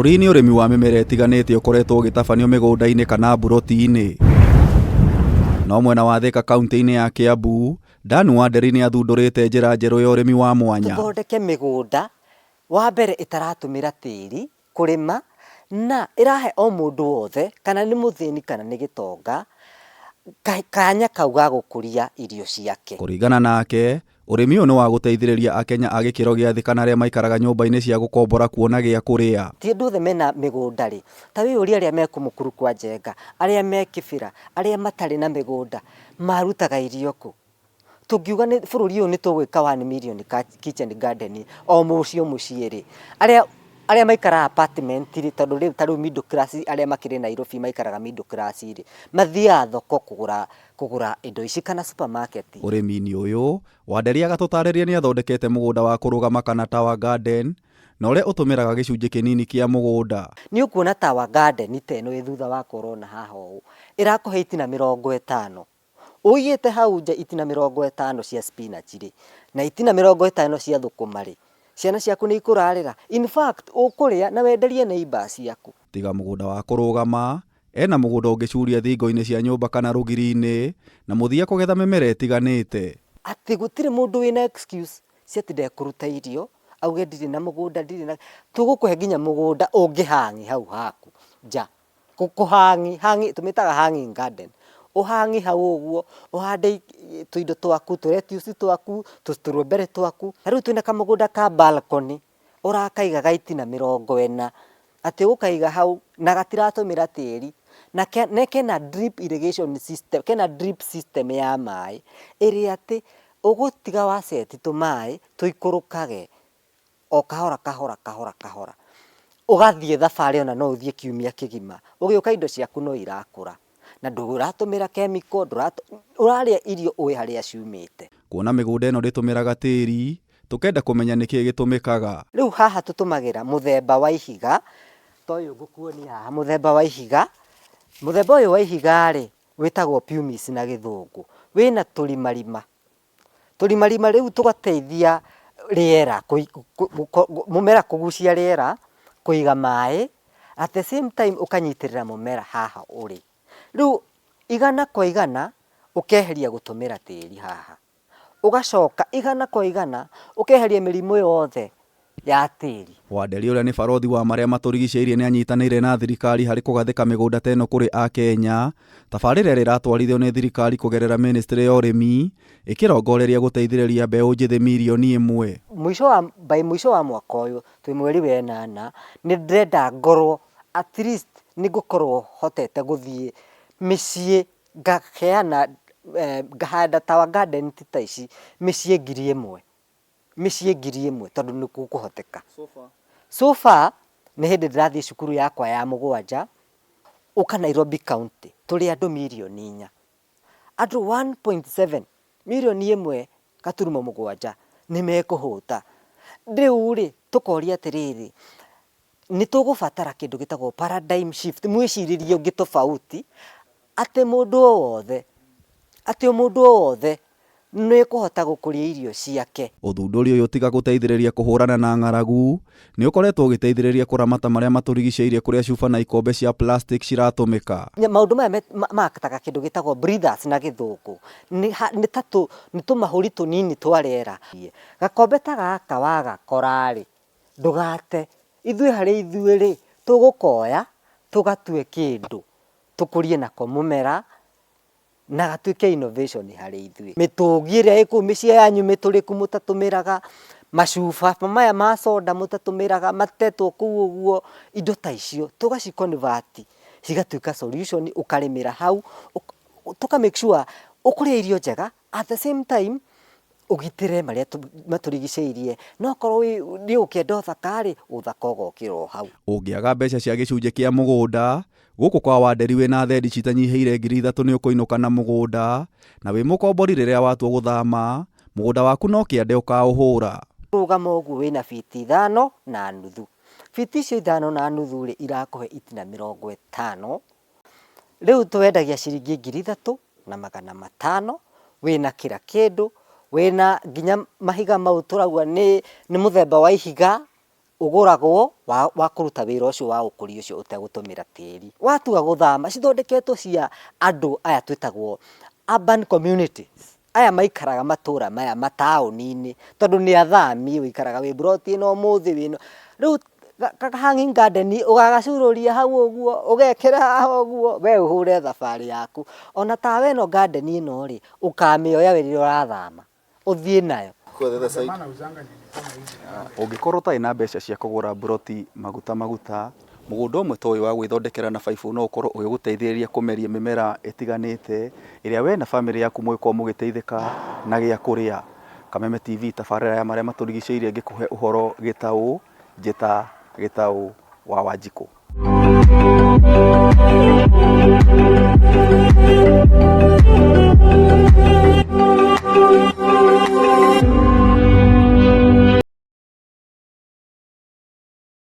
Bũrũri-inĩ ũrĩmi wa mĩmera ĩtiganĩte ũkoretwo ũgĩtabanio mĩgũnda-inĩ kana mburoti-inĩ. No mwena wa Thĩka kaunti-inĩ ya Kĩambu, Dan Wanderi nĩ athundũrĩte njĩra njerũ ya ũrĩmi wa mwanya. Tũthondeke mĩgũnda wa mbere ĩtaratũmĩra tĩri kũrĩma na ĩrahe o mũndũ wothe kana nĩ mũthĩni kana nĩ gĩtonga kanya kau ga gũkũria irio ciake. Kũringana nake, ũrĩmi ũyũ nĩ wa gũteithĩrĩria Akenya a gĩkĩro gĩa thĩ kana arĩa maikaraga nyũmba-inĩ cia gũkombora kuona gĩa kũrĩa. Ti andũ othe mena mĩgũnda rĩ, ta wĩyũrie arĩa me Kũmũkuru kwa Njenga, arĩa me Kĩbĩra, arĩa matarĩ na mĩgũnda, marutaga irio kũ? Tũngiuga nĩ bũrũri ũyũ nĩ tũgwĩka one million kitchen garden o mũciĩ o mũciĩ rĩ, arĩa arĩa maikaraga apartment rĩ, tondũ rĩu ta rĩu middle class arĩa makĩrĩ Nairobi maikaraga middle class rĩ, mathiaga thoko kũgũra kũgũra indo ici kana supermarket. Ũrĩmi-inĩ ũyũ, Wanderi agatũtarĩria nĩ athondekete mũgũnda wa kũrũgama kana tower garden, na ũrĩa ũtũmĩraga gĩcunjĩ kĩnini kĩa mũgũnda. Nĩ ũkuona tower garden ta ĩno ĩ thutha wakwa ũrona haha ũũ, ĩrakũhe itina 50. Ũigĩte hau nja itina 50 cia spinach rĩ, na itina 50 cia thũkũma rĩ, ciana ciaku nĩ ikũrarĩra? In fact, ũkũrĩa na wenderie neighbour ciaku. Tiga mũgũnda wa kũrũgama, ena mũgũnda ũngĩcuria thingo-inĩ cia nyũmba kana rũgiri-inĩ, na mũthia kũgetha mĩmera ĩtiganĩte. Atĩ gũtirĩ mũndũ wĩna excuse cia atĩ ndekũruta irio, auge ndirĩ na mũgũnda, ndirĩ na, tũgũkũhe nginya mũgũnda ũngĩ hang hau haku nja. Kũ hang, hang tũmĩtaga hanging garden. Ũ hang hau ũguo, ũhande tũindo twaku, tũ lettuce twaku, tũ strawberry twaku. Ta rĩu twĩna kamũgũnda ka balcony, ũrakaiga ga itina 40, atĩ ũgũkaiga hau na gatiratũmĩra tĩri, na kena drip irrigation system, kena drip system ya maĩ, ĩrĩa atĩ ũgũtiga wa set tũmaĩ tũikũrũkage o kahora kahora kahora kahora. Ũgathiĩ thabarĩ ona no ũthiĩ kiumia kĩgima, ũgĩũka indo ciaku no irakũra, na ndũratũmĩra chemical, ũrarĩa irio ũĩ harĩa ciumĩte. Kuona mĩgũnda ĩno ndĩtũmĩraga tĩri, tũkenda kũmenya nĩkĩĩ gĩtũmĩkaga. Rĩu haha tũtũmagĩra mũthemba wa ihiga, ta ũyũ ngũkuonia haha mũthemba wa ihiga. Mũthemba ũyũ wa ihiga rĩ, wĩtagwo pumice na gĩthũngũ. Wĩna tũrimarima. Tũrimarima rĩu tũgateithia rĩera, mũmera kũgucia rĩera, kũiga maĩ, at the same time ũkanyitĩrĩra mũmera haha ũrĩ. Rĩu igana kwa igana ũkeheria gũtũmĩra tĩri haha. Ũgacoka igana kwa igana ũkeheria mĩrimũ yothe ya tĩri. Wanderi ũrĩa nĩ barothi wa marĩa matũrigicĩirie nĩ anyitanĩire na thirikari harĩ kũgathĩka mĩgũnda ta ĩno kũrĩ Akenya. Tabarĩra ĩrĩa ĩratwarithio nĩ thirikari kũgerera ministry ya ũrĩmi ĩkĩrongoreria gũteithĩrĩria mbeũ njĩthĩ mirioni 1. Mũico wa, by mũico wa mwaka ũyũ, twĩ mweri wa ĩnana, nĩ ndĩrenda ngorwo at least nĩ ngũkorwo hotete gũthiĩ mĩciĩ ngaheana, ngahanda tower garden ta ici mĩciĩ 1000. Mĩciĩ 1000 tondũ nĩ gũkũhoteka. So far nĩ hĩndĩ ndĩrathiĩ cukuru yakwa ya mũgwanja, ũka Nairobi County tũrĩ andũ mirioni 4. Andũ 1.7, mirioni 1.7 nĩ mekũhũta. Rĩu rĩ, tũkoria atĩrĩrĩ, nĩ tũgũbatara kĩndũ gĩtagwo paradigm shift, mwĩcirĩrie ũngĩ tofauti, atĩ mũndũ o wothe, atĩ o mũndũ o wothe nĩ ekũhota gũkũria irio ciake. Ũthundũri ũyũ tiga gũteithĩrĩria kũhũrana na ng'aragu, nĩ ũkoretwo ũgĩteithĩrĩria kũramata marĩa matũrigicĩirie kũrĩa cuba na ikombe cia plastic ciratũmĩka. Maũndũ maya makataga kĩndũ gĩtagwo breathers na gĩthũngũ. Nĩ ta nĩ tũmahũri tũnini twa rĩera. Gakombe ta gaka wagakora rĩ, ndũgate. Ithuĩ harĩ ithuĩ rĩ, tũgũkoya, tũgatue kĩndũ, tũkũrie nako mũmera, na gatuĩke innovation harĩ ithuĩ. Mĩtũngi ĩrĩa ĩ kũu mĩciĩ yanyu mĩtũrĩku mũtatũmĩraga, macuba maya ma soda mũtatũmĩraga matetwo kũu ũguo, indo ta icio tũgaci convert cigatuĩka solution ũkarĩmĩra hau, tũka make sure ũkũrĩa irio njega at the same time ũgitĩre marĩa matũrigicĩirie. No okorwo nĩ ũgũkĩenda ũthaka rĩ, ũthaka ũgokĩra o hau. Ũngĩaga mbeca cia gĩcunjĩ kĩa mũgũnda, gũkũ kwa Wanderi wĩna thendi citanyihĩire 3000 nĩ ũkũinũka na mũgũnda, na wĩ mũkombori rĩrĩa watua gũthama, mũgũnda waku no kĩande ũkaũhũra. Rũgama ũguo wĩna biti 5.5. Biti icio 5.5 rĩ, irakũhe itina 50. Rĩu twendagia ciringi 3500, wĩna kila kĩndũ, wĩna nginya mahiga mau tũrauga nĩ mũthemba wa ihiga. Ũgũragwo wa, wa kũruta wĩra ũcio wa ũkũria ũcio ũtegũtũmĩra tĩri. Watua gũthama, cithondeketwo cia andũ aya twĩtagwo urban communities, aya maikaraga matũra maya mataũni-inĩ, tondũ nĩ athami, ũikaraga wĩ mburoti ĩno ũmũthĩ wĩno, rĩu ka hanging garden ũgagacurũria hau ũguo, ũgekĩra haha ũguo, we ũhũre thabarĩ yaku. Ona tawa ĩno garden ĩno rĩ, ũkamĩoya rĩrĩa ũrathama, ũthiĩ nayo. Ũngĩkorwo ũtarĩ na mbeca cia kũgũra mburoti maguta maguta, mũgũnda ũmwe ta ũyũ wa gwĩthondekera na baibũ no ũkorwo ũgĩgũteithĩrĩria kũmeria mĩmera ĩtiganĩte, ĩrĩa we na bamĩrĩ yaku mũgĩkorwo mũgĩteithĩka na gĩa kũrĩa. Kameme TV tabarĩra ya marĩa matũrigicĩirie ngĩkũhe ũhoro gĩtaũ, njĩta gĩtaũ wa Wanjikũ.